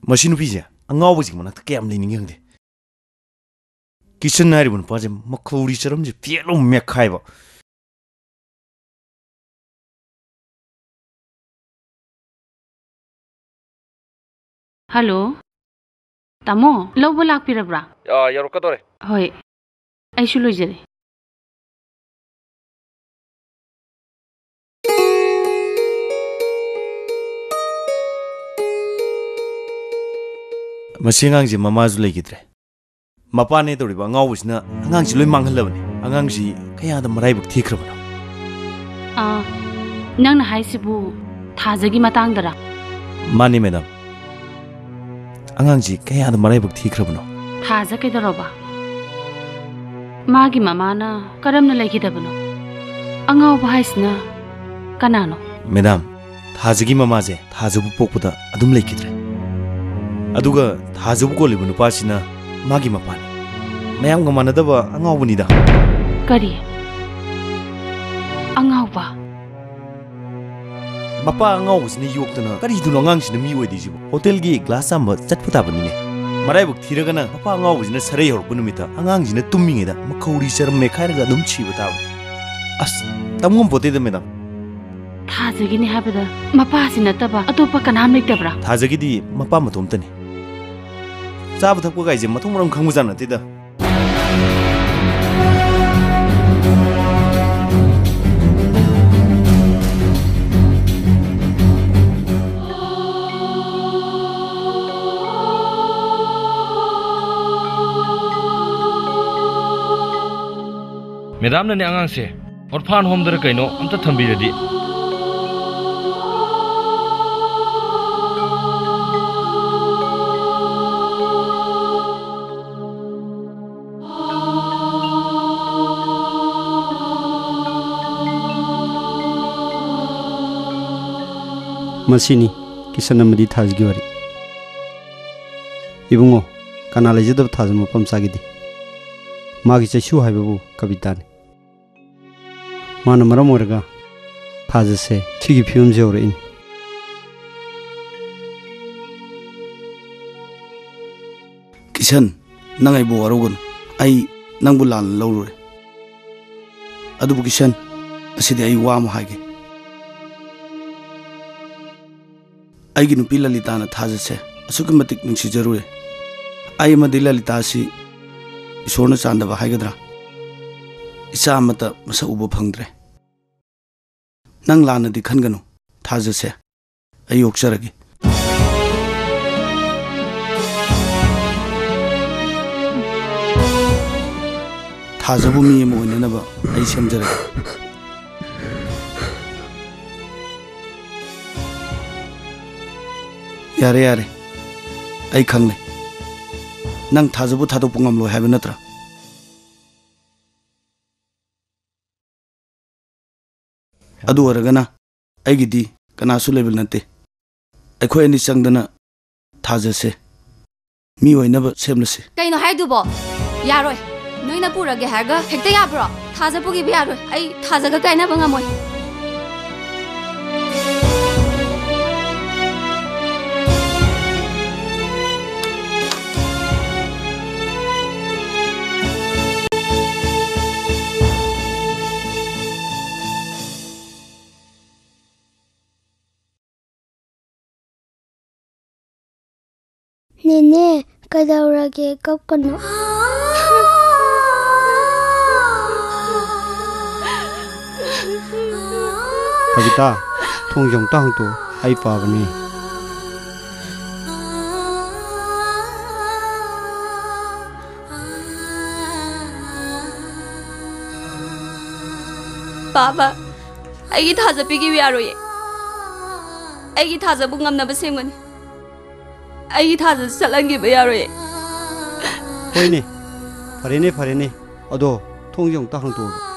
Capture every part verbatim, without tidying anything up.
ꯃꯁꯤ ꯅꯨꯄꯤꯁꯦ ꯑꯉꯥꯎꯕꯁꯤꯡ ꯃꯅꯥꯛꯇ ꯀꯌꯥꯝ ꯂꯩꯅꯤꯡꯉꯤ ꯈꯪꯗꯦ꯫ ꯀꯤꯁꯟ ꯍꯥꯏꯔꯤꯕ ꯅꯨꯄꯥꯁꯦ ꯃꯈꯧꯔꯤ ꯆꯔꯝꯁꯦ ꯐꯦꯠ ꯂꯥꯎ ꯃꯦꯠꯈꯥꯏꯕ꯫ ꯍꯜꯂꯣ, ꯇꯥꯃꯣ, ꯂꯧꯕ ꯂꯥꯛꯄꯤꯔꯕ꯭ꯔꯥ? ꯑꯥ, ꯌꯧꯔꯛꯀꯗꯧꯔꯦ꯫ ꯍꯣꯏ, ꯑꯩꯁꯨ ꯂꯣꯏꯖꯔꯦ꯫ ꯃꯁꯤ ꯑꯉꯥꯡꯁꯦ ꯃꯃꯥꯁꯨ ꯂꯩꯈꯤꯗ꯭ꯔꯦ꯫ ꯃꯄꯥꯅꯦ ꯇꯧꯔꯤꯕ ꯑꯉꯥꯎꯕꯁꯤꯅ ꯑꯉꯥꯡꯁꯤ ꯂꯣꯏ ꯃꯥꯡꯍꯜꯂꯕꯅꯤ꯫ ꯑꯉꯥꯡꯁꯤ ꯀꯌꯥꯗ ꯃꯔꯥꯏꯕꯛ ꯊꯤꯈ꯭ꯔꯕꯅꯣ? ꯑꯥ, ꯅꯪꯅ ꯍꯥꯏꯁꯤꯕꯨ ꯊꯥꯖꯒꯤ ꯃꯇꯥꯡꯗꯔ? ꯃꯥꯅꯤ, ꯃꯦꯗꯥꯝ꯫ ꯑꯉꯥꯡꯁꯤ ꯀꯌꯥꯗ ꯃꯔꯥꯏꯕꯛ ꯊꯤꯈ꯭ꯔꯕꯅꯣ? ꯊꯥꯖ ꯀꯩꯗꯧꯔꯕ? ꯃꯥꯒꯤ ꯃꯃꯥꯅ ꯀꯔꯝꯅ ꯂꯩꯈꯤꯗꯕꯅꯣ? ꯑꯉꯥꯎꯕ ꯍꯥꯏꯁꯤꯅ ꯀꯅꯥꯅꯣ? ꯃꯦꯗꯥꯝ, ꯊꯥꯖꯒꯤ ꯃꯃꯥꯁꯦ ꯊꯥꯖꯕꯨ ꯄꯣꯛꯄꯗ ꯑꯗꯨꯝ ꯂꯩꯈꯤꯗ꯭ꯔꯦ꯫ ꯑꯗꯨꯒ ꯊꯥꯖꯕꯨ ꯀꯣꯜꯂꯤꯕ ꯅꯨꯄꯥꯁꯤꯅ ꯃꯥꯒꯤ ꯃꯄꯥꯅꯤ꯫ ꯃꯌꯥꯝꯒ ꯃꯥꯟꯅꯗꯕ ꯑꯉꯥꯎꯕꯅꯤꯗ꯫ ꯀꯔꯤ? ꯑꯉꯥꯎꯕ? ꯃꯄꯥ ꯑꯉꯥꯎꯕꯁꯤꯅ ꯌꯣꯛꯇꯅ ꯀꯔꯤꯗꯨꯅꯣ ꯑꯉꯥꯡꯁꯤꯅ ꯃꯤ ꯑꯣꯏꯗꯣꯏꯁꯤꯕꯨ? ꯍꯣꯇꯦꯜꯒꯤ ꯒ꯭ꯂꯥꯁ ꯆꯥꯝꯕ ꯆꯠꯄ ꯇꯥꯕꯅꯤꯅꯦ꯫ ꯃꯔꯥꯏꯕꯛ ꯊꯤꯔꯒꯅ ꯃꯄꯥ ꯑꯉꯥꯎꯕꯁꯤꯅ ꯁꯔꯩ ꯍꯧꯔꯛꯄ ꯅꯨꯃꯤꯠꯇ ꯑꯉꯥꯡꯁꯤꯅ ꯇꯨꯝꯃꯤꯉꯩꯗ ꯃꯈꯧꯔꯤ ꯆꯔꯝ ꯃꯦꯠꯈꯥꯏꯔꯒ ꯑꯗꯨꯝ ꯁꯤꯕ ꯇꯥꯕꯅꯤ꯫ ꯑꯁ, ꯇꯝ ꯉꯝꯄꯣꯠꯇꯦꯗ, ꯃꯦꯗꯥꯝ꯫ ꯊꯥꯖꯒꯤꯅꯤ ꯍꯥꯏꯕꯗ ꯃꯄꯥꯁꯤ ꯅꯠꯇꯕ ꯑꯇꯣꯞꯄ ꯀꯅꯥꯝ ꯂꯩꯇꯕ꯭ꯔꯥ? ꯊꯥꯖꯒꯤꯗꯤ ꯃꯄꯥ ꯃꯇꯣꯝꯇꯅꯤ꯫ ꯆꯥꯕ ꯊꯛꯄ ꯀꯥꯏꯁꯦ ꯃꯊꯣꯡ ꯃꯔꯝ ꯈꯪꯕꯖꯥꯠ ꯅꯠꯇꯦꯗ꯫ ꯃꯦꯗꯥꯝꯅꯅꯦ ꯑꯉꯥꯡꯁꯦ ꯑꯣꯔꯐꯥꯟ ꯍꯣꯝꯗꯔ ꯀꯩꯅꯣ ꯑꯝꯇ ꯊꯝꯕꯤꯔꯗꯤ꯫ ꯃꯁꯤꯅꯤ ꯀꯤꯁꯟ ꯑꯃꯗꯤ ꯊꯥꯖꯒꯤ ꯋꯥꯔꯤ꯫ ꯏꯕꯨꯡꯉꯣ, ꯀꯅꯥ ꯂꯩꯖꯗꯕ ꯊꯥꯖ ꯃꯄꯥ ꯃꯆꯥꯒꯤꯗꯤ? ꯃꯥꯒꯤ ꯆꯩꯁꯨ ꯍꯥꯏꯕꯕꯨ ꯀꯕꯤꯇꯥꯅꯤ꯫ ꯃꯥꯅ ꯃꯔꯝ ꯑꯣꯏꯔꯒ ꯊꯥꯖꯁꯦ ꯁꯤꯒꯤ ꯐꯤꯕꯝꯁꯦ ꯌꯧꯔꯛꯏꯅꯤ꯫ ꯀꯤꯁꯟ, ꯅꯪ ꯑꯩꯕꯨ ꯋꯥꯔꯧꯒꯅꯨ꯫ ꯑꯩ ꯅꯪꯕꯨ ꯂꯥꯟꯅ ꯂꯧꯔꯨꯔꯦ꯫ ꯑꯗꯨꯕꯨ ꯀꯤꯁꯟ, ꯑꯁꯤꯗꯤ ꯑꯩ ꯋꯥ ꯑꯃ ꯍꯥꯏꯒꯦ꯫ ꯑꯩꯒꯤ ꯅꯨꯄꯤ ꯂꯂꯤꯇꯥꯅ ꯊꯥꯖꯁꯦ ꯑꯁꯨꯛꯀꯤ ꯃꯇꯤꯛ ꯅꯨꯡꯁꯤꯖꯔꯨꯔꯦ꯫ ꯑꯩ ꯑꯃꯗꯤ ꯂꯂꯤꯇꯥ ꯑꯁꯤ ꯏꯁꯣꯔꯅ ꯆꯥꯟꯗꯕ ꯍꯥꯏꯒꯗ꯭ꯔꯥ, ꯏꯆꯥ ꯑꯃꯠꯇ ꯃꯁꯛ ꯎꯕ ꯐꯪꯗ꯭ꯔꯦ꯫ ꯅꯪ ꯂꯥꯟꯅꯗꯤ ꯈꯟꯒꯅꯨ, ꯊꯥꯖꯁꯦ꯫ ꯑꯩ ꯌꯣꯛꯆꯔꯒꯦ꯫ ꯊꯥꯖꯕꯨ ꯃꯤ ꯑꯃ ꯑꯣꯏꯅꯅꯕ ꯑꯩ ꯁꯦꯝꯖꯔꯒꯦ꯫ ꯌꯥꯔꯦ, ꯌꯥꯔꯦ, ꯑꯩ ꯈꯪꯂꯦ꯫ ꯅꯪ ꯊꯥꯖꯕꯨ ꯊꯥꯗꯣꯛꯄ ꯉꯝꯂꯣꯏ ꯍꯥꯏꯕ ꯅꯠꯇ꯭ꯔꯥ? ꯑꯗꯨ ꯑꯣꯏꯔꯒꯅ ꯑꯩꯒꯤꯗꯤ ꯀꯅꯥꯁꯨ ꯂꯩꯕ ꯅꯠꯇꯦ꯫ ꯑꯩꯈꯣꯏ ꯑꯅꯤ ꯆꯪꯗꯅ ꯊꯥꯖꯁꯦ꯫ ꯃꯤ ꯑꯣꯏꯅꯕ ꯁꯦꯝꯂꯁꯤ꯫ ꯀꯩꯅꯣ ꯍꯥꯏꯗꯨꯕꯣ? ꯌꯥꯔꯣꯏ꯫ ꯅꯣꯏꯅ ꯄꯨꯔꯒꯦ ꯍꯥꯏꯔꯒ ꯍꯦꯛꯇ ꯌꯥꯕ꯭ꯔꯣ? ꯊꯥꯖ ꯄꯨꯈꯤꯕ ꯌꯥꯔꯣꯏ꯫ ꯑꯩ ꯊꯥꯖꯒ ꯀꯥꯏꯅꯕ ꯉꯝꯃꯣꯏ꯫ ꯅꯦꯅꯦ, ꯀꯩꯗꯧꯔꯒꯦ? ꯀꯞꯀꯅꯨ꯫ ꯀꯕꯤꯇꯥ, ꯊꯣꯡꯁꯦ ꯑꯃꯨꯛꯇ ꯍꯥꯡꯇꯣꯛꯑꯣ, ꯑꯩ ꯄꯥꯕꯅꯤ꯫ ꯄꯥꯕ, ꯑꯩꯒꯤ ꯊꯥꯖ ꯄꯤꯈꯤꯕ ꯌꯥꯔꯣꯏꯌꯦ꯫ ꯑꯩꯒꯤ ꯊꯥꯖꯕꯨ ꯉꯝꯅꯕ ꯁꯦꯝꯒꯅꯤ꯫ ꯑꯩꯒꯤ ꯊꯥꯖ ꯆꯠꯍꯟꯈꯤꯕ ꯌꯥꯔꯣꯏꯌꯦ꯫ ꯍꯣꯏꯅꯦ, ꯐꯔꯦꯅꯦ, ꯐꯔꯦꯅꯦ꯫ ꯑꯗꯣ ꯊꯣꯡꯁꯦ ꯑꯃꯨꯛꯇ ꯍꯥꯡꯇꯣꯛꯑꯣꯕ꯫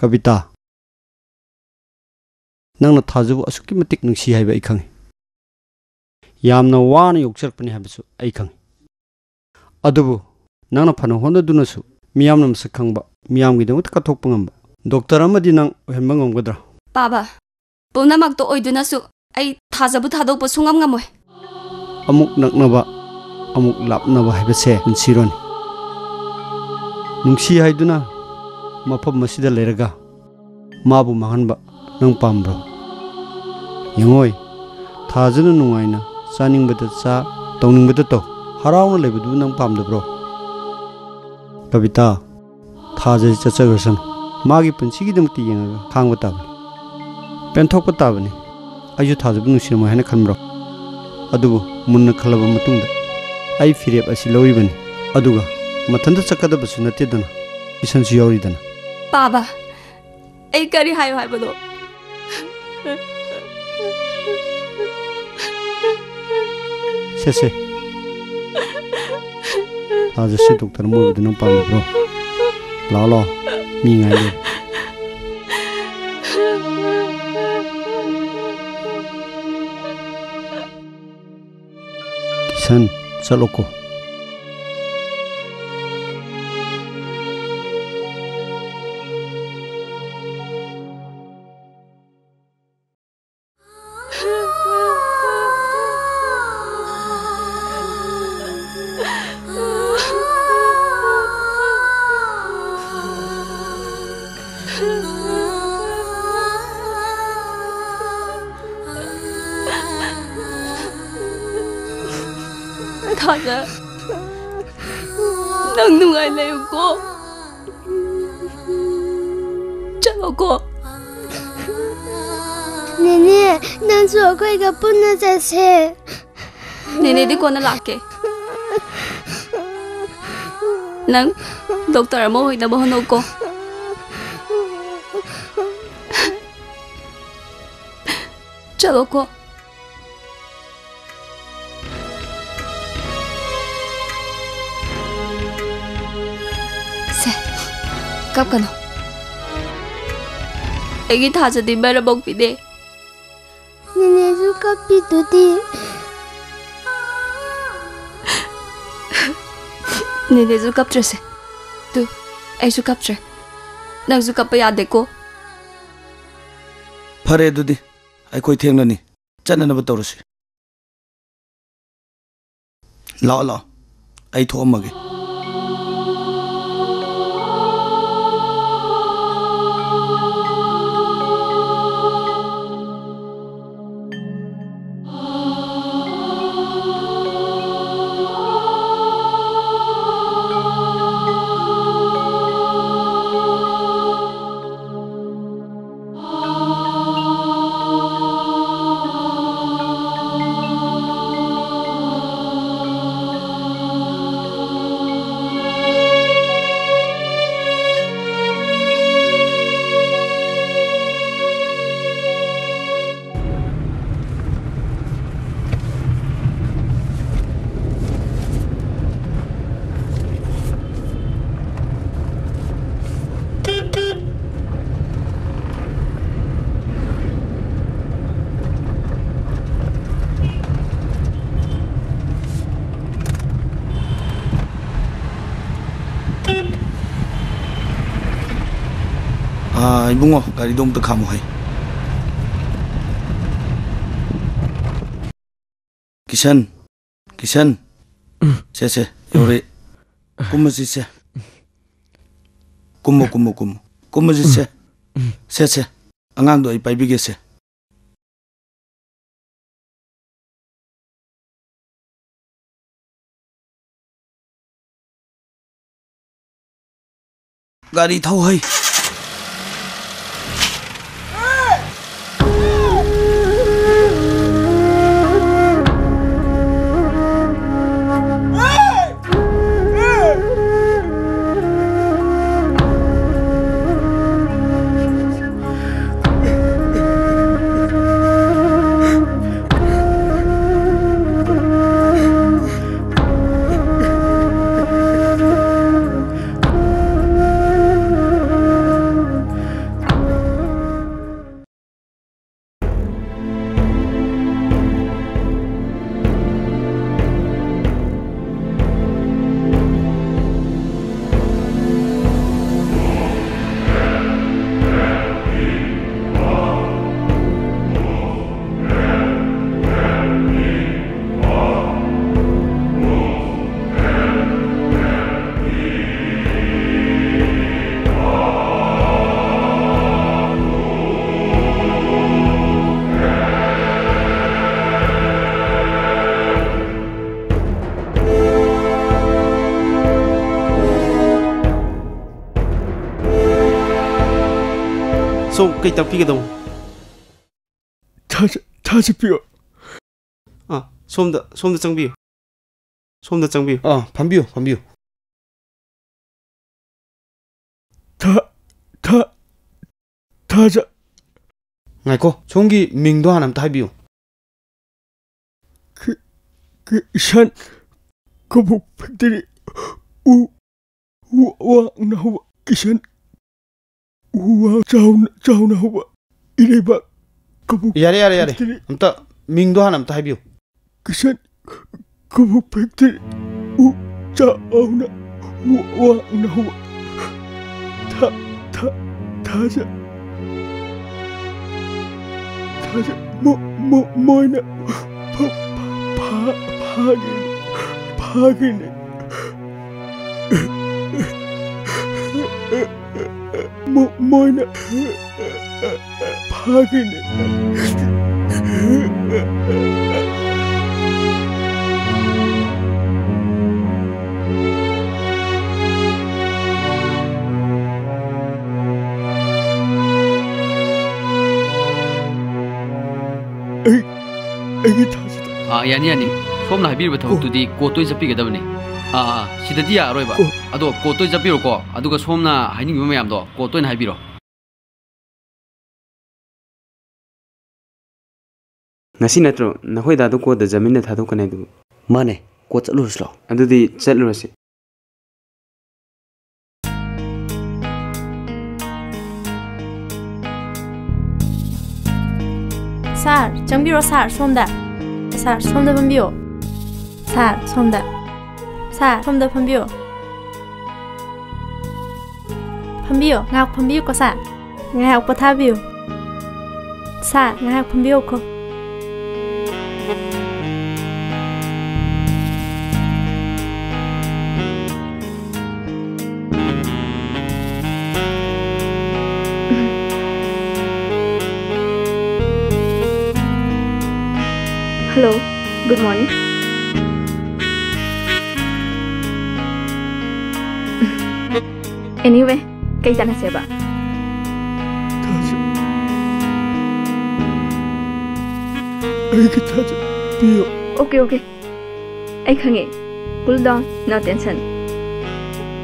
ꯀꯕꯤꯇꯥ, ꯅꯪꯅ ꯊꯥꯖꯕꯨ ꯑꯁꯨꯛꯀꯤ ꯃꯇꯤꯛ ꯅꯨꯡꯁꯤ ꯍꯥꯏꯕ ꯑꯩ ꯈꯪꯉꯤ꯫ ꯌꯥꯝꯅ ꯋꯥꯅ ꯌꯣꯛꯆꯔꯛꯄꯅꯤ ꯍꯥꯏꯕꯁꯨ ꯑꯩ ꯈꯪꯉꯤ꯫ ꯑꯗꯨꯕꯨ ꯅꯪꯅ ꯐꯅ ꯍꯣꯠꯅꯗꯨꯅꯁꯨ ꯃꯤꯌꯥꯝꯅ ꯃꯁꯛ ꯈꯪꯕ, ꯃꯤꯌꯥꯝꯒꯤꯗꯃꯛꯇ ꯀꯠꯊꯣꯛꯄ ꯉꯝꯕ ꯗꯣꯛꯇꯔ ꯑꯃꯗꯤ ꯅꯪ ꯑꯣꯏꯍꯟꯕ ꯉꯝꯒꯗ꯭ꯔꯥ? ꯄꯥꯕ, ꯄꯨꯝꯅꯃꯛꯇꯣ ꯑꯣꯏꯗꯨꯅꯁꯨ ꯑꯩ ꯊꯥꯖꯕꯨ ꯊꯥꯗꯣꯛꯄ ꯁꯨꯡꯉꯝ ꯉꯝꯃꯣꯏ꯫ ꯑꯃꯨꯛ ꯅꯛꯅꯕ, ꯑꯃꯨꯛ ꯂꯥꯞꯅꯕ ꯍꯥꯏꯕꯁꯦ ꯄꯨꯟꯁꯤꯔꯣꯅꯤ꯫ ꯅꯨꯡꯁꯤ ꯍꯥꯏꯗꯨꯅ ꯃꯐꯝ ꯑꯁꯤꯗ ꯂꯩꯔꯒ ꯃꯥꯕꯨ ꯃꯥꯡꯍꯟꯕ ꯅꯪ ꯄꯥꯝꯕ꯭ꯔꯣ? ꯌꯦꯡꯉꯣꯏ, ꯊꯥꯖꯅ ꯅꯨꯡꯉꯥꯏꯅ ꯆꯥꯅꯤꯡꯕꯗ ꯆꯥ, ꯇꯧꯅꯤꯡꯕꯗ ꯇꯧ, ꯍꯔꯥꯎꯅ ꯂꯩꯕꯗꯨ ꯅꯪ ꯄꯥꯝꯗꯕ꯭ꯔꯣ? ꯀꯕꯤꯇꯥ, ꯊꯥꯖꯁꯤ ꯆꯠꯆꯈ꯭ꯔꯁꯅꯨ꯫ ꯃꯥꯒꯤ ꯄꯨꯟꯁꯤꯒꯤꯗꯃꯛꯇ ꯌꯦꯡꯉꯒ ꯈꯥꯡꯕ ꯇꯥꯕꯅꯤ, ꯄꯦꯟꯊꯣꯛꯄ ꯇꯥꯕꯅꯤ꯫ ꯑꯩꯁꯨ ꯊꯥꯖꯕꯨ ꯅꯨꯡꯁꯤꯔꯝꯃꯣꯏ ꯍꯥꯏꯅ ꯈꯟꯕ꯭ꯔꯣ? ꯑꯗꯨꯕꯨ ꯃꯨꯟꯅ ꯈꯜꯂꯕ ꯃꯇꯨꯡꯗ ꯑꯩ ꯐꯤꯔꯦꯞ ꯑꯁꯤ ꯂꯧꯔꯤꯕꯅꯤ꯫ ꯑꯗꯨꯒ ꯃꯊꯟꯇ ꯆꯠꯀꯗꯕꯁꯨ ꯅꯠꯇꯦꯗꯅ, ꯀꯤꯁꯟꯁꯨ ꯌꯥꯎꯔꯤꯗꯅ꯫ ꯄꯥꯕ, ꯑꯩ ꯀꯔꯤ ꯍꯥꯏꯌꯨ ꯍꯥꯏꯕꯅꯣ? ꯁꯦ, ꯁꯦ꯫ ꯊꯥꯖꯁꯤ ꯗꯣꯛꯇꯔ ꯑꯃ ꯑꯣꯏꯕꯗꯨ ꯅꯪ ꯄꯥꯝꯗꯕ꯭ꯔꯣ? ꯂꯥꯛꯑꯣ, ꯂꯥꯛꯑꯣ꯫ ꯃꯤ ꯉꯥꯏ ꯂꯩꯔꯦ꯫ ꯀꯤꯁꯟ, ꯆꯠꯂꯣꯀꯣ꯫ ꯊꯥꯖ, ꯅꯪ ꯅꯨꯡꯉꯥꯏ ꯂꯩꯌꯨꯀꯣ꯫ ꯆꯠꯂꯣꯀꯣ꯫ ꯅꯦꯅꯦ, ꯅꯪꯁꯨ ꯑꯩꯈꯣꯏꯒ ꯄꯨꯟꯅ ꯆꯠꯁꯦ꯫ ꯅꯦꯅꯦꯗꯤ ꯀꯣꯟꯅ ꯂꯥꯛꯀꯦ꯫ ꯅꯪ ꯗꯣꯛꯇꯔ ꯑꯃ ꯑꯣꯏꯅꯕ ꯍꯣꯠꯅꯧꯀꯣ꯫ ꯆꯠꯂꯣꯀꯣ꯫ ꯁꯦ, ꯀꯞꯀꯅꯨ꯫ ꯑꯩꯒꯤ ꯊꯥꯖꯗꯤ ꯃꯔꯝ ꯃꯣꯛꯄꯤꯅꯦ꯫ ꯀꯞꯄꯤꯗꯨꯗꯤ? ꯅꯦꯅꯦꯁꯨ ꯀꯞꯇ꯭ꯔꯁꯦ꯫ ꯇꯨ, ꯑꯩꯁꯨ ꯀꯞꯇ꯭ꯔꯦ꯫ ꯅꯪꯁꯨ ꯀꯞꯄ ꯌꯥꯗꯦꯀꯣ꯫ ꯐꯔꯦ, ꯑꯗꯨꯗꯤ ꯑꯩꯈꯣꯏ ꯊꯦꯡꯂꯅꯤ꯫ ꯆꯠꯅꯅꯕ ꯇꯧꯔꯁꯤ꯫ ꯂꯥꯛꯑꯣ, ꯂꯥꯛꯑꯣ꯫ ꯑꯩ ꯊꯣꯛꯑꯝꯃꯒꯦ꯫ ꯑꯥ, ꯏꯕꯨꯡꯉꯣ, ꯒꯥꯔꯤꯗꯣ ꯑꯝꯇ ꯈꯥꯝꯃꯨ ꯍꯩ꯫ ꯀꯤꯁꯟ, ꯀꯤꯁꯟ꯫ ꯁꯦ, ꯁꯦ, ꯌꯧꯔꯦ꯫ ꯀꯨꯝꯃꯁꯤ, ꯁꯦ꯫ ꯀꯨꯝꯃꯣ, ꯀꯨꯝꯃꯣ, ꯀꯨꯝꯃꯣ꯫ ꯀꯨꯝꯃꯁꯤ, ꯁꯦ꯫ ꯁꯦ, ꯁꯦ꯫ ꯑꯉꯥꯡꯗꯣ ꯑꯩ ꯄꯥꯏꯕꯤꯒꯦ, ꯁꯦ꯫ ꯒꯥꯔꯤ ꯊꯧ ꯍꯩ꯫ ꯀꯩ ꯇꯥꯛꯄꯤꯒꯗꯧꯕ? ꯊꯥꯖ-, ꯊꯥꯖ ꯄꯤꯌꯣ꯫ ꯑꯥ, ꯁꯣꯝꯗ, ꯁꯣꯝꯗ ꯆꯪꯕꯤꯌꯨ꯫ ꯁꯣꯝꯗ ꯆꯪꯕꯤꯌꯨ꯫ ꯑꯥ, ꯐꯝꯕꯤꯌꯨ, ꯐꯝꯕꯤꯌꯨ꯫ ꯊꯥ-, ꯊꯥ-, ꯊꯥꯖ-, ꯉꯥꯏꯈꯣ, ꯁꯣꯝꯒꯤ ꯃꯤꯡꯗꯣ ꯍꯥꯟꯅ ꯑꯝꯇ ꯍꯥꯏꯕꯤꯌꯨ꯫ ꯀꯤ-, ꯀꯤꯁꯟ ꯀꯕꯣꯛ ꯐꯦꯛꯇꯔꯤ꯫ ꯎ, ꯎ, ꯋꯥ ꯉꯥꯎꯕ ꯀꯤꯁꯟ꯫ ꯎ ꯋꯥ ꯆꯥꯎꯅ, ꯆꯥꯎꯅ ꯍꯧꯕ ꯏꯔꯩꯕꯥꯛ ꯀꯕꯣꯛ ꯌꯥꯔꯦ, ꯌꯥꯔꯦ, ꯌꯥꯔꯦ꯫ ꯐꯦꯛꯇꯔꯤ꯫ ꯑꯝꯇ ꯃꯤꯡꯗꯣ ꯍꯥꯟꯅ ꯑꯝꯇ ꯍꯥꯏꯕꯤꯌꯨ꯫ ꯀꯤꯁꯟ ꯀꯕꯣꯛ ꯐꯦꯛꯇꯔꯤ꯫ ꯎ ꯆꯥꯎꯅ, ꯎ ꯋꯥꯡꯅ ꯍꯧꯕ꯫ ꯊꯥ-, ꯊꯥ-, ꯊꯥꯖ-, ꯊꯥꯖ-, ꯃꯣ-, ꯃꯣ-, ꯃꯣꯏꯅ ꯐꯥ-, ꯐꯥ-, ꯐꯥꯒꯦ-, ꯐꯥꯒꯦꯅꯦ꯫ ꯃꯣ-, ꯃꯣꯏꯅ ꯐꯥꯒꯅꯤ꯫ ꯑꯩ, ꯑꯩꯒꯤ ꯊꯥꯖꯗ꯫ ꯑꯥ, ꯌꯥꯅꯤ, ꯌꯥꯅꯤ꯫ ꯁꯣꯝꯅ ꯍꯥꯏꯕꯤꯔꯤꯕ ꯊꯕꯛꯇꯨꯗꯤ ꯀꯣꯔꯠꯇ ꯑꯣꯏꯅ ꯆꯠꯄꯤꯒꯗꯕꯅꯤ꯫ ꯑꯥ, ꯑꯥ, ꯁꯤꯗꯗꯤ ꯌꯥꯔꯔꯣꯏꯕ꯫ ꯀꯣꯔꯠ꯫ ꯑꯗꯣ ꯀꯣꯔꯠꯇ ꯑꯣꯏꯅ ꯆꯠꯄꯤꯔꯣꯀꯣ꯫ ꯑꯗꯨꯒ ꯁꯣꯝꯅ ꯍꯥꯏꯅꯤꯡꯉꯤꯕ ꯃꯌꯥꯝꯗꯣ ꯀꯣꯔꯠꯇ ꯑꯣꯏꯅ ꯍꯥꯏꯕꯤꯔꯣ꯫ ꯉꯁꯤ ꯅꯠꯇ꯭ꯔꯣ ꯅꯈꯣꯏ ꯗꯥꯗꯣ ꯀꯣꯔꯠꯇ ꯖꯥꯃꯤꯟꯗ ꯊꯥꯗꯣꯛꯀꯅꯤ ꯍꯥꯏꯗꯨꯕꯨ? ꯃꯥꯅꯦ, ꯀꯣꯔꯠ ꯆꯠꯂꯨꯔꯁꯤ ꯂꯥꯛꯑꯣ꯫ ꯑꯗꯨꯗꯤ ꯆꯠꯂꯨꯔꯁꯤ꯫ ꯁꯥꯔ, ꯆꯪꯕꯤꯔꯣ ꯁꯥꯔ, ꯁꯣꯝꯗ꯫ ꯁꯥꯔ, ꯁꯣꯝꯗ ꯐꯝꯕꯤꯌꯣ꯫ ꯁꯥꯔ, ꯁꯣꯝꯗ꯫ ꯁꯥꯔ, ꯁꯣꯝꯗ ꯐꯝꯕꯤꯌꯣ꯫ ꯐꯝꯕꯤꯌꯣ, ꯉꯥꯏꯍꯥꯛ ꯐꯝꯕꯤꯌꯨꯀꯣ ꯁꯥꯔ꯫ ꯉꯥꯏꯍꯥꯛ ꯄꯣꯊꯥꯕꯤꯌꯨ꯫ ꯁꯥꯔ, ꯉꯥꯏꯍꯥꯛ ꯐꯝꯕꯤꯌꯨꯀꯣ꯫ Hello, good morning. Anyway, ꯀꯩ ꯆꯥꯟꯅꯁꯦꯕ? ꯊꯥꯖ-, ꯑꯩꯒꯤ ꯊꯥꯖ ꯄꯤꯌꯨ꯫ Okay, okay. ꯑꯩ ꯈꯪꯉꯦ꯫ Cool down, no tension꯫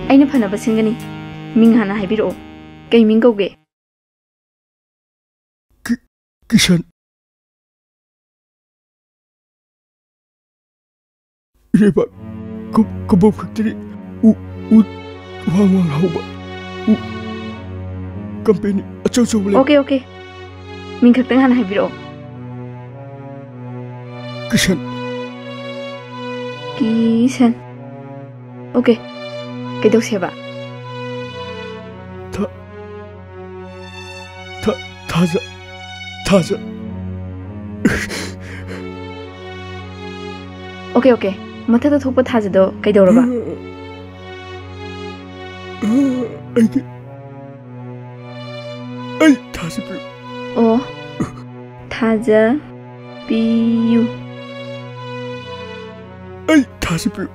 ꯑꯩꯅ ꯐꯅꯕ ꯁꯤꯟꯒꯅꯤ꯫ ꯃꯤꯡ ꯍꯥꯟꯅ ꯍꯥꯏꯕꯤꯔꯛꯑꯣ꯫ ꯀꯩ ꯃꯤꯡ ꯀꯧꯒꯦ? ꯀꯤ-, ꯀꯤꯁꯟ꯫ ꯏꯔꯩꯕꯥꯛ ꯀ-, ꯀꯕꯣꯛ factory꯫ ꯎ, ꯎ, ꯋꯥꯡ ꯋꯥꯡ ꯍꯧꯕ꯫ ꯎ, company ꯑꯆꯧ ꯑꯆꯧꯕ ꯂꯩꯕ꯫ Okay, okay. ꯃꯤꯡ ꯈꯛꯇꯪ ꯍꯥꯟꯅ ꯍꯥꯏꯕꯤꯔꯛꯑꯣ꯫ ꯀꯤꯁꯟ꯫ ꯀꯤꯁꯟ꯫ ꯑꯣꯀꯦ꯫ ꯀꯩꯗꯧꯁꯦꯕ? ꯊ-, ꯊ-, ꯊꯥꯖ-, ꯊꯥꯖ꯫ Okay, okay. ꯃꯊꯛꯇ ꯊꯣꯛꯄ ꯊꯥꯖꯗꯣ ꯀꯩꯗꯧꯔꯕ? ꯑꯩꯒꯤ, ꯑꯩ ꯊꯥꯖ ꯄꯤꯌꯨ꯫ ꯑꯣ, ꯊꯥꯖ ꯄꯤꯌꯨ꯫ ꯑꯩ ꯊꯥꯖ ꯄꯤꯌꯨ꯫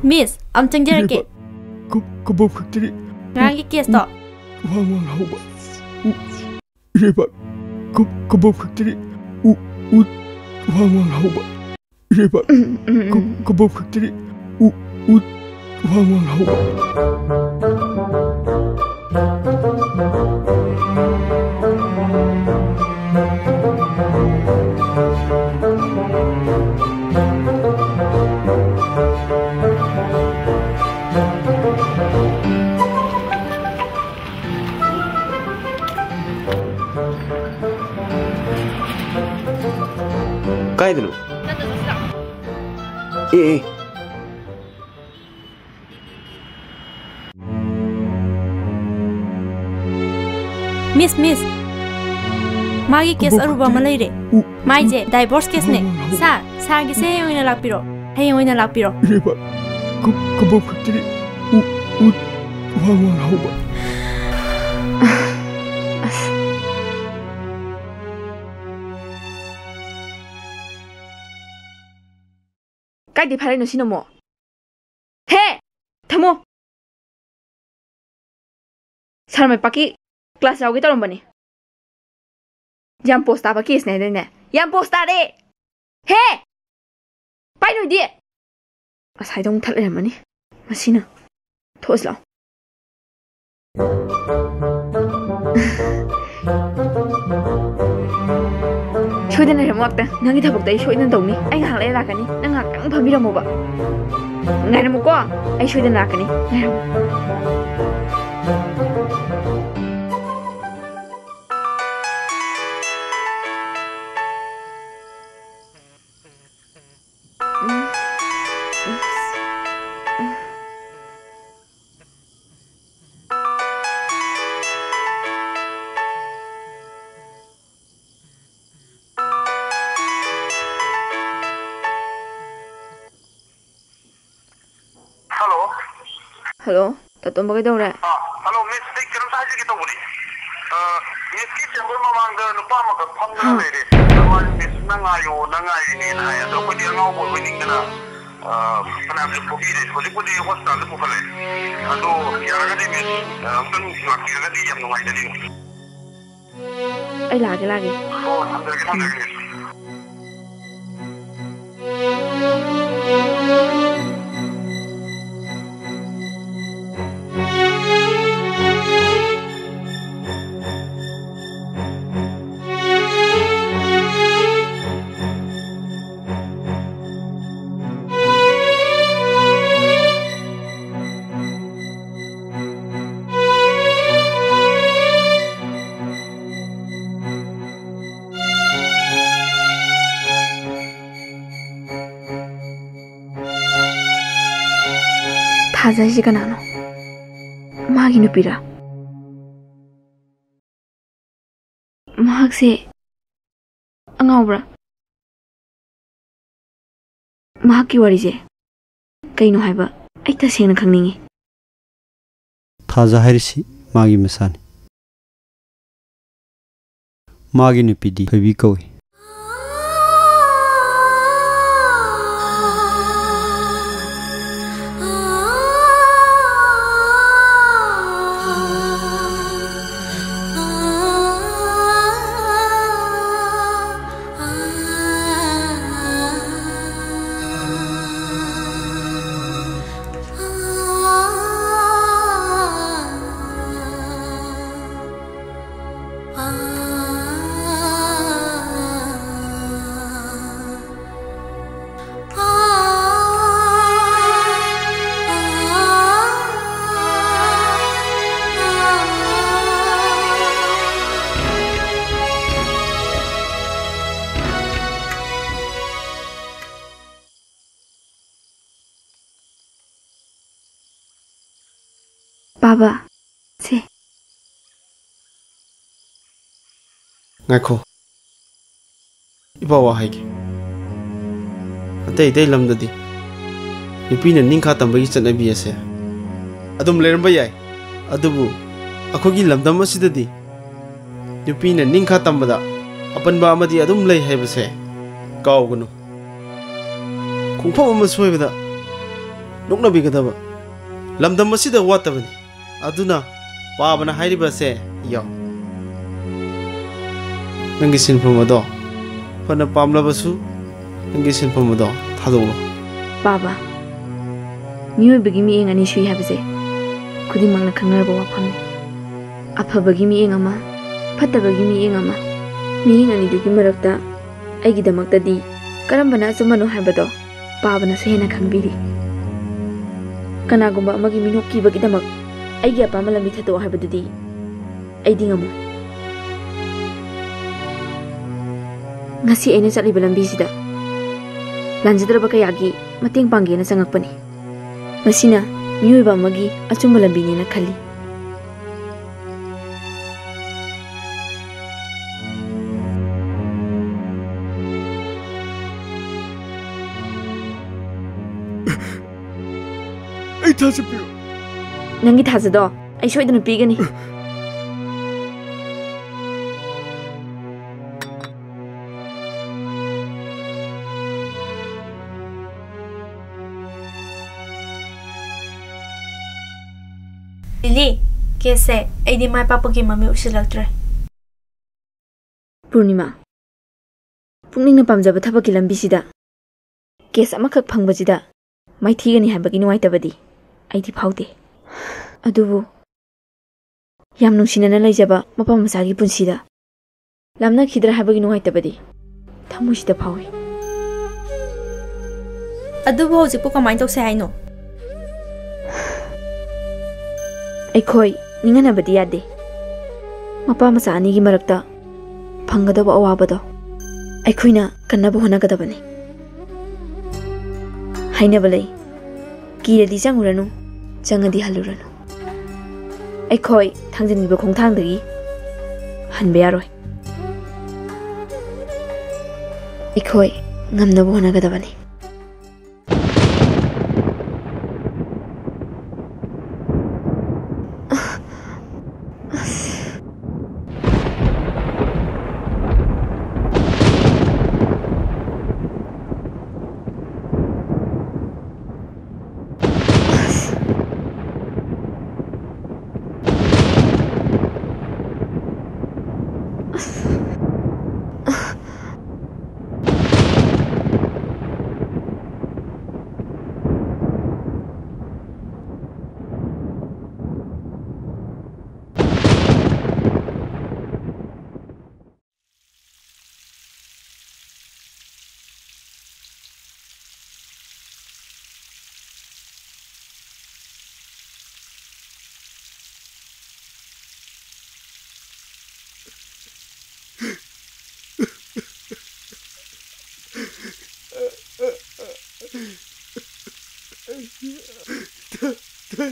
ꯃꯤꯁ, ꯑꯝ ꯆꯪꯖꯔꯛꯀꯦ꯫ ꯏꯔꯩꯕꯥꯛ ꯀ-, ꯀꯕꯣꯛ factory꯫ ꯉꯔꯥꯡꯒꯤ caseꯇꯣ꯫ ꯎ, ꯋꯥꯡ ꯋꯥꯡ ꯍꯧꯕ꯫ ꯎ, ꯏꯔꯩꯕꯥꯛ ꯀ-, ꯀꯕꯣꯛ factory꯫ ꯎ, ꯎ, ꯋꯥꯡ ꯋꯥꯡ ꯍꯧꯕ꯫ ꯏꯔꯩꯕꯥꯛ ꯎꯝ, ꯎꯝ, ꯎꯝ꯫ ꯀ-, ꯀꯕꯣꯛ factory꯫ ꯎ, ꯎ, ꯋꯥꯡ ꯋꯥꯡ ꯍꯧꯕ꯫ ꯀꯥꯏꯗꯅꯣ? ꯑꯦ, ꯑꯦ꯫ ꯃꯤꯁ, ꯃꯤꯁ, ꯃꯥꯒꯤ ꯀꯦꯁ ꯑꯔꯨꯕ ꯑꯃ ꯂꯩꯔꯦ꯫ ꯎ, ꯃꯥꯏꯁꯦ ꯗꯥꯏꯚꯣꯔꯁ ꯀꯦꯁꯅꯦ꯫ ꯎ, ꯎ, ꯎ꯫ ꯁꯥꯔ, ꯁꯥꯔꯒꯤꯁꯦ ꯍꯌꯦꯡ ꯑꯣꯏꯅ ꯂꯥꯛꯄꯤꯔꯣ꯫ ꯍꯌꯦꯡ ꯑꯣꯏꯅ ꯂꯥꯛꯄꯤꯔꯣ꯫ ꯏꯔꯦꯕ, ꯀ-, ꯀꯕꯣꯛ ꯐꯦꯛꯇꯔꯤ꯫ ꯎ, ꯎ, ꯋꯥꯡ ꯋꯥꯡ ꯍꯧꯕ꯫ ꯑꯁ꯫ ꯀꯥꯏꯗꯩ ꯐꯥꯔꯛꯏꯅꯣ ꯁꯤꯅ ꯑꯃꯨꯛ? ꯍꯦ! ꯊꯝꯃꯣ! ꯁꯥꯔ ꯃꯥꯏꯄꯥꯛꯀꯤ ꯀ꯭ꯂꯥꯁ ꯌꯥꯎꯒꯦ ꯇꯧꯔꯝꯕꯅꯤ꯫ ꯌꯥꯝ ꯄꯣꯁ ꯇꯥꯕ ꯀꯦꯁꯅꯦ ꯍꯥꯏꯗꯥꯏꯅꯦ? ꯌꯥꯝ ꯄꯣꯁ ꯇꯥꯔꯦ! ꯍꯦ! ꯄꯥꯏꯅꯣꯏꯗꯤ! ꯑꯁꯥꯏꯗ ꯑꯃꯨꯛ ꯊꯠ ꯂꯩꯔꯝꯃꯅꯤ꯫ ꯃꯁꯤꯅ꯫ ꯊꯣꯛꯑꯁꯤ ꯂꯥꯛꯑꯣ꯫ ꯁꯣꯏꯗꯅ ꯂꯩꯔꯝꯃꯣ ꯉꯥꯛꯇꯪ꯫ ꯅꯪꯒꯤ ꯊꯕꯛꯇꯣ ꯑꯩ ꯁꯣꯏꯗꯅ ꯇꯧꯅꯤ꯫ ꯑꯩ ꯉꯥꯏꯍꯥꯛ ꯂꯩꯔ ꯂꯥꯛꯀꯅꯤ꯫ ꯅꯪ ꯉꯥꯏꯍꯥꯛꯇꯪ ꯐꯝꯕꯤꯔꯝꯃꯣꯕ꯫ ꯉꯥꯏꯔꯝꯃꯨꯀꯣ꯫ ꯑꯩ ꯁꯣꯏꯗꯅ ꯂꯥꯛꯀꯅꯤ꯫ ꯉꯥꯏꯔꯝꯃꯨ꯫ ꯍꯜꯂꯣ꯫ ꯍꯜꯂꯣ, ꯇꯥꯇꯣꯝꯕ ꯀꯩꯗꯧꯔꯦ? ꯑꯥ, ꯍꯜꯂꯣ, ꯃꯤꯁ, ꯑꯩ ꯀꯩꯅꯣꯝꯇ ꯍꯥꯏꯖꯒꯦ ꯇꯧꯕꯅꯤ꯫ ꯑ, ꯃꯤꯁꯀꯤ ꯆꯦꯝꯕꯔ ꯃꯃꯥꯡꯗ ꯅꯨꯄꯥ ꯑꯃꯈꯛ ꯐꯝꯗꯅ ꯍꯥ? ꯂꯩꯔꯦ꯫ ꯑꯗꯣ ꯃꯥꯁꯦ ꯃꯤꯁ, ꯅꯪ ꯉꯥꯏꯌꯣ, ꯅꯪ ꯉꯥꯏꯔꯤꯅꯦꯅ ꯍꯥꯏ꯫ ꯑꯗꯣ ꯑꯩꯈꯣꯏꯗꯤ ꯑꯉꯥꯎꯕ ꯑꯣꯏꯕꯣꯏ ꯅꯤꯡꯗꯅ, ꯑ, ꯐꯅꯌꯥꯝꯁꯨ ꯐꯨꯕꯤꯔꯦ꯫ ꯍꯧꯖꯤꯛꯄꯨꯗꯤ ꯍꯣꯁꯄꯤꯇꯥꯜꯗ ꯄꯨꯈꯠꯂꯦ꯫ ꯑꯗꯣ ꯌꯥꯔꯒꯗꯤ ꯃꯤꯁ, ꯑ, ꯑꯃꯨꯛꯇꯪ ꯂꯥꯛꯄꯤꯔꯒꯗꯤ ꯌꯥꯝ ꯅꯨꯡꯉꯥꯏꯖꯅꯤ꯫ ꯑꯩ ꯂꯥꯛꯑꯒꯦ, ꯂꯥꯛꯑꯒꯦ꯫ ꯍꯣ, ꯊꯝꯖꯔꯒꯦ, ꯊꯝꯖꯔꯒꯦ, ꯃꯤꯁ꯫ ꯊꯥꯖ ꯍꯥꯏꯁꯦ ꯀꯅꯥꯅꯣ? ꯃꯥꯒꯤ ꯅꯨꯄꯤꯔꯥ? ꯃꯍꯥꯛꯁꯦ ꯑꯉꯥꯎꯕ꯭ꯔꯥ? ꯃꯍꯥꯛꯀꯤ ꯋꯥꯔꯤꯁꯦ ꯀꯩꯅꯣ ꯍꯥꯏꯕ ꯑꯩ ꯇꯁꯦꯡꯅ ꯈꯪꯅꯤꯡꯉꯤ꯫ ꯊꯥꯖ ꯍꯥꯏꯔꯤꯁꯤ ꯃꯥꯒꯤ ꯃꯁꯥꯅꯤ꯫ ꯃꯥꯒꯤ ꯅꯨꯄꯤꯗꯤ ꯊꯣꯏꯕꯤ ꯀꯧꯏ꯫ ꯄꯥꯕ, ꯁꯦ꯫ ꯉꯥꯏꯈꯣ꯫ ꯏꯄꯥ ꯋꯥ ꯍꯥꯏꯒꯦ꯫ ꯑꯇꯩ ꯑꯇꯩ ꯂꯝꯗꯗꯤ ꯅꯨꯄꯤꯅ ꯅꯤꯡꯈꯥ ꯇꯝꯕꯒꯤ ꯆꯠꯅꯕꯤ ꯑꯁꯦ ꯑꯗꯨꯝ ꯂꯩꯔꯝꯕ ꯌꯥꯏ꯫ ꯑꯗꯨꯕꯨ ꯑꯩꯈꯣꯏꯒꯤ ꯂꯝꯗꯝ ꯑꯁꯤꯗꯗꯤ ꯅꯨꯄꯤꯅ ꯅꯤꯡꯈꯥ ꯇꯝꯕꯗ ꯑꯄꯟꯕ ꯑꯃꯗꯤ ꯑꯗꯨꯝ ꯂꯩ ꯍꯥꯏꯕꯁꯦ ꯀꯥꯎꯒꯅꯨ꯫ ꯈꯣꯡꯐꯝ ꯑꯃ ꯁꯣꯏꯕꯗ ꯅꯣꯛꯅꯕꯤꯒꯗꯕ ꯂꯝꯗꯝ ꯑꯁꯤꯗ ꯋꯥꯠꯇꯕꯅꯤ꯫ ꯑꯗꯨꯅ ꯄꯥꯕꯅ ꯍꯥꯏꯔꯤꯕ ꯑꯁꯦ ꯌꯥꯎ꯫ ꯅꯪꯒꯤ ꯁꯤꯟꯐꯝ ꯑꯗꯣ ꯐꯅ ꯄꯥꯝꯂꯕꯁꯨ ꯅꯪꯒꯤ ꯁꯤꯟꯐꯝ ꯑꯗꯣ ꯊꯥꯗꯣꯛꯂꯣ꯫ ꯄꯥꯕ, ꯃꯤꯑꯣꯏꯕꯒꯤ ꯃꯤꯠꯌꯦꯡ ꯑꯅꯤ ꯁꯨꯏ ꯍꯥꯏꯕꯁꯦ ꯈꯨꯗꯤꯡꯃꯛꯅ ꯈꯪꯅꯔꯕ ꯋꯥꯐꯝꯅꯤ꯫ ꯑꯐꯕꯒꯤ ꯃꯤꯠꯌꯦꯡ ꯑꯃ, ꯐꯠꯇꯕꯒꯤ ꯃꯤꯠꯌꯦꯡ ꯑꯃ꯫ ꯃꯤꯠꯌꯦꯡ ꯑꯅꯤꯗꯨꯒꯤ ꯃꯔꯛꯇ ꯑꯩꯒꯤꯗꯃꯛꯇꯗꯤ ꯀꯔꯝꯕꯅ ꯑꯆꯨꯝꯕꯅꯣ ꯍꯥꯏꯕꯗꯣ ꯄꯥꯕꯅꯁꯨ ꯍꯦꯟꯅ ꯈꯪꯕꯤꯔꯤ꯫ ꯀꯅꯥꯒꯨꯝꯕ ꯑꯃꯒꯤ ꯃꯤꯅꯣꯛ ꯀꯤꯕꯒꯤꯗꯃꯛ ꯑꯩꯒꯤ ꯑꯄꯥꯝꯕ ꯂꯝꯕꯤ ꯊꯥꯗꯣꯛꯑꯣ ꯍꯥꯏꯕꯗꯨꯗꯤ ꯑꯩꯗꯤ ꯉꯝꯃꯣꯏ꯫ ꯉꯁꯤ ꯑꯩꯅ ꯆꯠꯂꯤꯕ ꯂꯝꯕꯤꯁꯤꯗ ꯂꯥꯟꯖꯗ꯭ꯔꯕ ꯀꯌꯥꯒꯤ ꯃꯇꯦꯡ ꯄꯥꯡꯒꯦꯅ ꯆꯪꯉꯛꯄꯅꯤ꯫ ꯃꯁꯤꯅ ꯃꯤꯑꯣꯏꯕ ꯑꯃꯒꯤ ꯑꯆꯨꯝꯕ ꯂꯝꯕꯤꯅꯦꯅ ꯈꯜꯂꯤ꯫ ꯑꯩ ꯊꯥꯖꯕꯤꯌꯨ꯫ ꯅꯪꯒꯤ ꯊꯥꯖꯗꯣ ꯑꯩ ꯁꯣꯏꯗꯅ ꯄꯤꯒꯅꯤ꯫ ꯂꯤꯂꯤ, ꯀꯦꯁꯁꯦ ꯑꯩꯗꯤ ꯃꯥꯏ ꯄꯥꯛꯄꯒꯤ ꯃꯃꯤ ꯎꯁꯤꯜꯂꯛꯇ꯭ꯔꯦ꯫ ꯄꯨꯔꯅꯤꯃꯥ, ꯄꯨꯛꯅꯤꯡꯅ ꯄꯥꯝꯖꯕ ꯊꯕꯛꯀꯤ ꯂꯝꯕꯤꯁꯤꯗ ꯀꯦꯁ ꯑꯃꯈꯛ ꯐꯪꯕꯁꯤꯗ ꯃꯥꯏꯊꯤꯒꯅꯤ ꯍꯥꯏꯕꯒꯤ ꯅꯨꯡꯉꯥꯏꯇꯕꯗꯤ ꯑꯩꯗꯤ ꯐꯥꯎꯗꯦ꯫ ꯑꯗꯨꯕꯨ ꯌꯥꯝ ꯅꯨꯡꯁꯤꯅꯅ ꯂꯩꯖꯕ ꯃꯄꯥ ꯃꯆꯥꯒꯤ ꯄꯨꯟꯁꯤꯗ ꯂꯥꯞꯅꯈꯤꯗ꯭ꯔꯥ ꯍꯥꯏꯕꯒꯤ ꯅꯨꯡꯉꯥꯏꯇꯕꯗꯤ ꯊꯃꯣꯏꯁꯤꯗ ꯐꯥꯎꯏ꯫ ꯑꯗꯨꯕꯨ ꯍꯧꯖꯤꯛꯄꯨ ꯀꯃꯥꯏꯅ ꯇꯧꯁꯦ ꯍꯥꯏꯅꯣ? ꯑꯩꯈꯣꯏ ꯅꯤꯡꯍꯟꯅꯕꯗꯤ ꯌꯥꯗꯦ꯫ ꯃꯄꯥ ꯃꯆꯥ ꯑꯅꯤꯒꯤ ꯃꯔꯛꯇ ꯐꯪꯒꯗꯕ ꯑꯋꯥꯕꯗꯣ ꯑꯩꯈꯣꯏꯅ ꯀꯟꯅꯕ ꯍꯣꯠꯅꯒꯗꯕꯅꯤ꯫ ꯍꯥꯏꯅꯕ ꯂꯩ, "ꯀꯤꯔꯗꯤ ꯆꯪꯉꯨꯔꯅꯨ, ꯆꯪꯉꯗꯤ ꯍꯜꯂꯨꯔꯅꯨ"꯫ ꯑꯩꯈꯣꯏ ꯊꯥꯡꯖꯤꯟꯈꯤꯕ ꯈꯣꯡꯊꯥꯡꯗꯒꯤ ꯍꯟꯕ ꯌꯥꯔꯣꯏ꯫ ꯑꯩꯈꯣꯏ ꯉꯝꯅꯕ ꯍꯣꯠꯅꯒꯗꯕꯅꯤ꯫ ꯁ꯭ꯔꯤ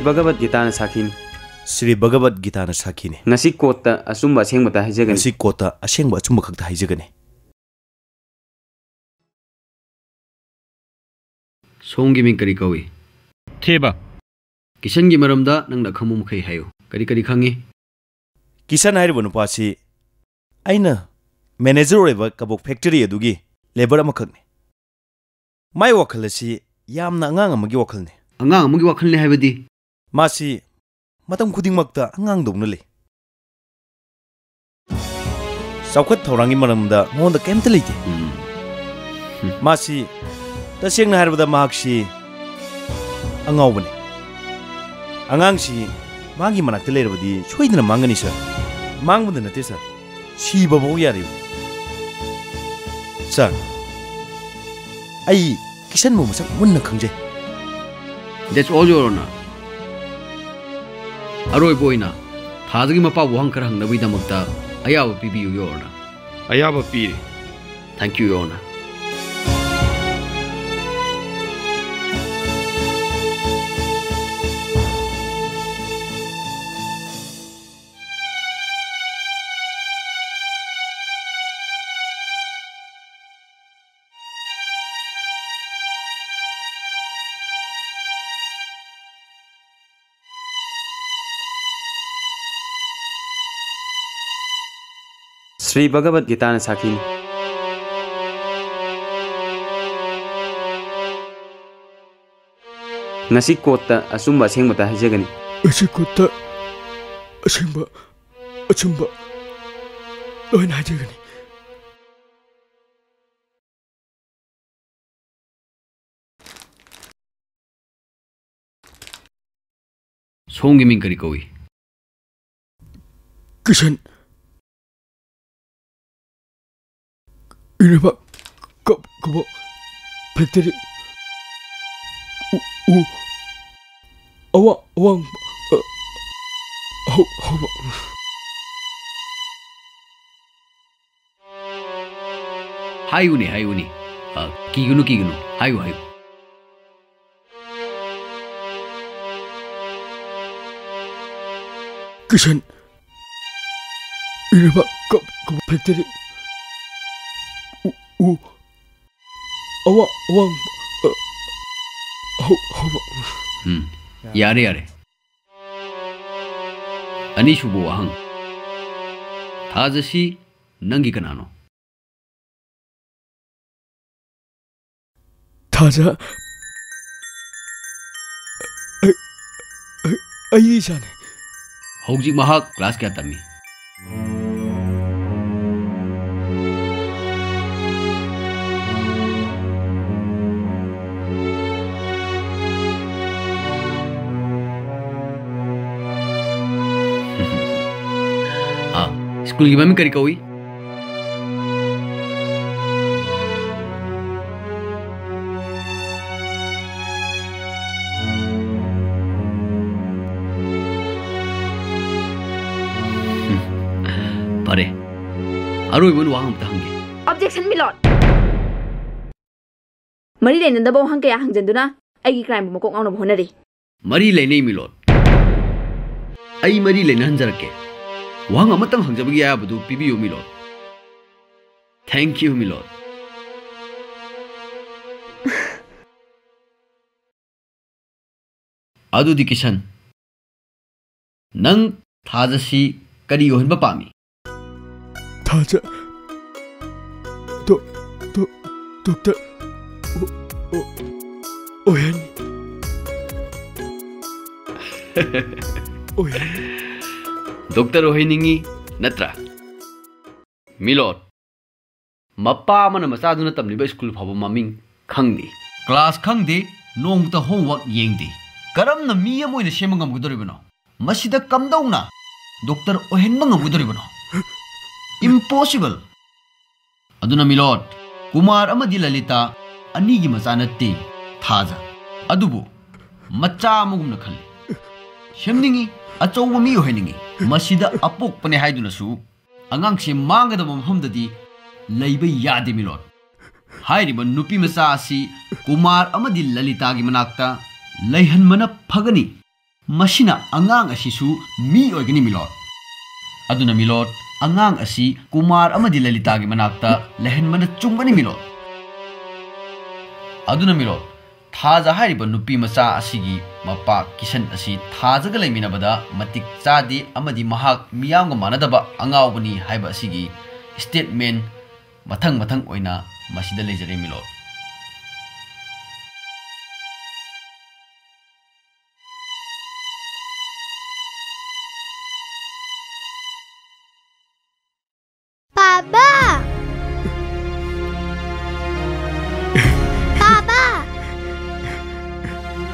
ꯚꯒꯕꯠ ꯒꯤꯇꯥꯅ ꯁꯥꯈꯤꯅꯤ꯫ ꯁ꯭ꯔꯤ ꯚꯒꯕꯠ ꯒꯤꯇꯥꯅ ꯁꯥꯈꯤꯅꯤ꯫ ꯉꯁꯤ ꯀꯣꯔꯠꯇ ꯑꯆꯨꯝꯕ ꯑꯁꯦꯡꯕꯇ ꯍꯥꯏꯖꯒꯅꯤ꯫ ꯉꯁꯤ ꯀꯣꯔꯠꯇ ꯑꯁꯦꯡꯕ ꯑꯆꯨꯝꯕ ꯈꯛꯇ ꯍꯥꯏꯖꯒꯅꯤ꯫ ꯁꯣꯝꯒꯤ ꯃꯤꯡ ꯀꯔꯤ ꯀꯧꯏ? ꯊꯦꯕ꯫ ꯀꯤꯁꯟꯒꯤ ꯃꯔꯝꯗ ꯅꯪꯅ ꯈꯪꯕ ꯃꯈꯩ ꯍꯥꯏꯌꯨ꯫ ꯀꯔꯤ ꯀꯔꯤ ꯈꯪꯉꯤ? ꯀꯤꯁꯟ ꯍꯥꯏꯔꯤꯕ ꯅꯨꯄꯥꯁꯤ ꯑꯩꯅ ꯃꯦꯅꯦꯖꯔ ꯑꯣꯏꯕ ꯀꯕꯣꯛ ꯐꯦꯛꯇꯔꯤ ꯑꯗꯨꯒꯤ ꯂꯦꯕꯔ ꯑꯃꯈꯛꯅꯤ꯫ ꯃꯥꯏ ꯋꯥꯈꯜ ꯑꯁꯤ ꯌꯥꯝꯅ ꯑꯉꯥꯡ ꯑꯃꯒꯤ ꯋꯥꯈꯜꯅꯤ꯫ ꯑꯉꯥꯡ ꯑꯃꯒꯤ ꯋꯥꯈꯜꯅꯤ ꯍꯥꯏꯕꯗꯤ? ꯃꯥꯁꯤ ꯃꯇꯝ ꯈꯨꯗꯤꯡꯃꯛꯇ ꯑꯉꯥꯡꯗꯧꯅ ꯂꯩ꯫ ꯆꯥꯎꯈꯠ ꯊꯧꯔꯥꯡꯒꯤ ꯃꯔꯝꯗ ꯃꯉꯣꯟꯗ ꯀꯩꯝꯇ ꯂꯩꯇꯦ꯫ ꯎꯝ꯫ ꯃꯥꯁꯤ, ꯇꯁꯦꯡꯅ ꯍꯥꯏꯔꯕꯗ, ꯃꯍꯥꯛꯁꯤ ꯑꯉꯥꯎꯕꯅꯤ꯫ ꯑꯉꯥꯡꯁꯤ ꯃꯥꯒꯤ ꯃꯅꯥꯛꯇ ꯂꯩꯔꯕꯗꯤ ꯁꯣꯏꯗꯅ ꯃꯥꯡꯒꯅꯤ, ꯁꯥꯔ꯫ ꯃꯥꯡꯕꯗ ꯅꯠꯇꯦ, ꯁꯥꯔ, ꯁꯤꯕ ꯐꯥꯎ ꯌꯥꯔꯤꯕꯅꯤ꯫ ꯁꯥꯔ, ꯑꯩ ꯀꯤꯁꯟꯕꯨ ꯃꯁꯛ ꯃꯨꯟꯅ ꯈꯪꯖꯩ꯫ That's all, Your Honor. ꯑꯔꯣꯏꯕ ꯑꯣꯏꯅ, ꯊꯥꯖꯒꯤ ꯃꯄꯥ ꯋꯥꯍꯪ ꯈꯔ ꯍꯪꯅꯕꯒꯤꯗꯃꯛꯇ ꯑꯌꯥꯕ ꯄꯤꯕꯤꯌꯨ, Your Honor꯫ ꯑꯌꯥꯕ ꯄꯤꯔꯦ꯫ Thank you, Your Honor. Shri Bhagavat ꯒꯤꯇꯥꯅ ꯁꯥꯈꯤꯅꯤ꯫ ꯉꯁꯤ ꯀꯣꯔꯠꯇ ꯑꯆꯨꯝꯕ ꯑꯁꯦꯡꯕꯇ ꯍꯥꯏꯖꯒꯅꯤ꯫ ꯉꯁꯤ ꯀꯣꯔꯠꯇ ꯑꯁꯦꯡꯕ ꯑꯆꯨꯝꯕ ꯂꯣꯏꯅ ꯍꯥꯏꯖꯒꯅꯤ꯫ ꯁꯣꯝꯒꯤ ꯃꯤꯡ ꯀꯔꯤ ꯀꯧꯏ? ꯀꯤꯁꯟ꯫ ꯏꯔꯕ ꯀꯞ ꯀꯕꯣ ꯐꯦꯛꯇꯔꯤ ꯎ ꯎ ꯑꯋꯥ ꯑꯋꯥꯡ ꯑ, ꯍꯧ ꯍꯧꯕ꯫ ꯍꯥꯏꯌꯨꯅꯦ, ꯍꯥꯏꯌꯨꯅꯦ꯫ ꯑ, ꯀꯤꯒꯅꯨ, ꯀꯤꯒꯅꯨ꯫ ꯍꯥꯏꯌꯨ, ꯍꯥꯏꯌꯨ꯫ ꯀꯤꯁꯟ, ꯏꯔꯕ ꯀꯞ ꯀꯕꯣ ꯐꯦꯛꯇꯔꯤ ꯎ ꯎ ꯑꯋꯥ ꯑꯋꯥꯡ ꯑ, ꯍꯧ ꯍꯧꯕ꯫ ꯎꯝ, ꯌꯥꯔꯦ, ꯌꯥꯔꯦ꯫ ꯑꯅꯤꯁꯨꯕ ꯋꯥꯍꯪ꯫ ꯊꯥꯖꯁꯤ ꯅꯪꯒꯤ ꯀꯅꯥꯅꯣ? ꯊꯥꯖ꯫ ꯑꯩ, ꯑꯩ, ꯑꯩ ꯏꯆꯥꯅꯤ꯫ ꯍꯧꯖꯤꯛ ꯃꯍꯥꯛ ꯀ꯭ꯂꯥꯁ ꯀꯌꯥ ꯇꯝꯃꯤ? ꯑꯥ, ꯁ꯭ꯀꯨꯜꯒꯤ ꯃꯃꯤꯡ ꯀꯔꯤ ꯀꯧꯏ? ꯐꯔꯦ, ꯑꯔꯣꯏꯕ ꯑꯣꯏꯅ ꯋꯥꯍꯪ ꯑꯝꯇ ꯍꯪꯒꯦ꯫ Objection, my lord! ꯃꯔꯤ ꯂꯩꯅꯗꯕ ꯋꯥꯍꯪ ꯀꯌꯥ ꯍꯪꯖꯟꯗꯨꯅ ꯑꯩꯒꯤ crimeꯕꯨ ꯃꯀꯣꯛ ꯉꯥꯎꯅꯕ ꯍꯣꯠꯅꯔꯤ꯫ ꯃꯔꯤ ꯂꯩꯅꯩ, my lord꯫ ꯑꯩ ꯃꯔꯤ ꯂꯩꯅꯍꯟꯖꯔꯛꯀꯦ꯫ ꯋꯥꯍꯪ ꯑꯃꯇꯪ ꯍꯪꯖꯕꯒꯤ ꯑꯌꯥꯕꯗꯨ ꯄꯤꯕꯤꯌꯨ, my lord꯫ Thank you, my lord꯫ ꯑꯗꯨꯗꯤ ꯀꯤꯁꯟ, ꯅꯪ ꯊꯥꯖꯁꯤ ꯀꯔꯤ ꯑꯣꯏꯍꯟꯕ ꯄꯥꯝꯃꯤ? ꯊꯥꯖ ꯗꯣ ꯗꯣ ꯗꯣꯛꯇꯔ ꯑꯣ ꯑꯣ ꯑꯣꯏꯍꯟ ꯑꯣꯏꯍꯟ ꯗꯣꯛꯇꯔ ꯑꯣꯏꯍꯟꯅꯤꯡꯉꯤ ꯅꯠꯇ꯭ꯔꯥ? My lord, ꯃꯄꯥ ꯑꯃꯅ ꯃꯆꯥꯗꯨꯅ ꯇꯝꯂꯤꯕ ꯁ꯭ꯀꯨꯜ ꯐꯥꯎꯕ ꯃꯃꯤꯡ ꯈꯪꯗꯦ꯫ ꯀ꯭ꯂꯥꯁ ꯈꯪꯗꯦ, ꯅꯣꯡꯃꯇ homework ꯌꯦꯡꯗꯦ꯫ ꯀꯔꯝꯅ ꯃꯤ ꯑꯃ ꯑꯣꯏꯅ ꯁꯦꯝꯕ ꯉꯝꯒꯗꯧꯔꯤꯕꯅꯣ? ꯃꯁꯤꯗ ꯀꯝꯗꯧꯅ ꯗꯣꯛꯇꯔ ꯑꯣꯏꯍꯟꯕ ꯉꯝꯒꯗꯧꯔꯤꯕꯅꯣ? Impossible! ꯑꯗꯨꯅ ꯃꯤꯂꯣꯠ, ꯀꯨꯃꯥꯔ ꯑꯃꯗꯤ ꯂꯂꯤꯇꯥ ꯑꯅꯤꯒꯤ ꯃꯆꯥ ꯅꯠꯇꯦ ꯊꯥꯖ꯫ ꯑꯗꯨꯕꯨ ꯃꯆꯥ ꯑꯃꯒꯨꯝꯅ ꯈꯜꯂꯤ꯫ ꯁꯦꯝꯅꯤꯡꯏ, ꯑꯆꯧꯕ ꯃꯤ ꯑꯣꯏꯍꯟꯅꯤꯡꯏ꯫ ꯃꯁꯤꯗ ꯑꯄꯣꯛꯄꯅꯦ ꯍꯥꯏꯗꯨꯅꯁꯨ ꯑꯉꯥꯡꯁꯦ ꯃꯥꯡꯒꯗꯕ ꯃꯐꯝꯗꯗꯤ ꯂꯩꯕ ꯌꯥꯗꯦ ꯃꯤꯂꯣꯠ꯫ ꯍꯥꯏꯔꯤꯕ ꯅꯨꯄꯤ ꯃꯆꯥ ꯑꯁꯤ ꯀꯨꯃꯥꯔ ꯑꯃꯗꯤ ꯂꯂꯤꯇꯥꯒꯤ ꯃꯅꯥꯛꯇ ꯂꯩꯍꯟꯕꯅ ꯐꯒꯅꯤ꯫ ꯃꯁꯤꯅ ꯑꯉꯥꯡ ꯑꯁꯤꯁꯨ ꯃꯤ ꯑꯣꯏꯒꯅꯤ ꯃꯤꯂꯣꯠ꯫ ꯑꯗꯨꯅ ꯃꯤꯂꯣꯠ, ꯑꯉꯥꯡ ꯑꯁꯤ ꯀꯨꯃꯥꯔ ꯑꯃꯗꯤ ꯂꯂꯤꯇꯥꯒꯤ ꯃꯅꯥꯛꯇ ꯂꯩꯍꯟꯕꯅ ꯆꯨꯝꯒꯅꯤ ꯃꯤꯂꯣꯠ꯫ ꯑꯗꯨꯅ ꯃꯤꯂꯣꯠ, ꯊꯥꯖ ꯍꯥꯏꯔꯤꯕ ꯅꯨꯄꯤ ꯃꯆꯥ ꯑꯁꯤꯒꯤ ꯃꯄꯥ ꯀꯤꯁꯟ ꯑꯁꯤ ꯊꯥꯖꯒ ꯂꯩꯃꯤꯟꯅꯕꯗ ꯃꯇꯤꯛ ꯆꯥꯗꯦ ꯑꯃꯗꯤ ꯃꯍꯥꯛ ꯃꯤꯌꯥꯝꯒ ꯃꯥꯟꯅꯗꯕ ꯑꯉꯥꯎꯕꯅꯤ ꯍꯥꯏꯕ ꯑꯁꯤꯒꯤ statement ꯃꯊꯪ ꯃꯊꯪ ꯑꯣꯏꯅ ꯃꯁꯤꯗ ꯂꯩꯖꯔꯦ ꯃꯤꯂꯣꯠ꯫ ꯄꯥꯕ! ꯄꯥꯕ!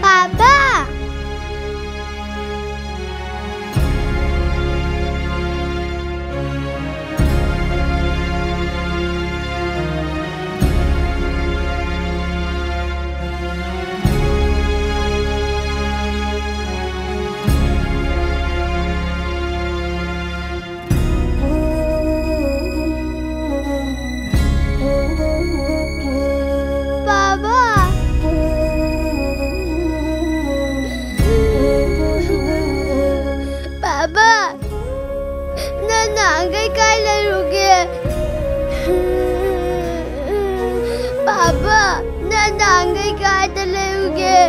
ꯄꯥꯕ! ꯄꯥꯕ! ꯄꯥꯕ! ꯅꯪ ꯅꯍꯥꯟꯈꯩ ꯀꯥꯏ ꯂꯩꯔꯨꯒꯦ? ꯄꯥꯕ! ꯅꯪ ꯅꯍꯥꯟꯈꯩ ꯀꯥꯏꯗ ꯂꯩꯔꯨꯒꯦ?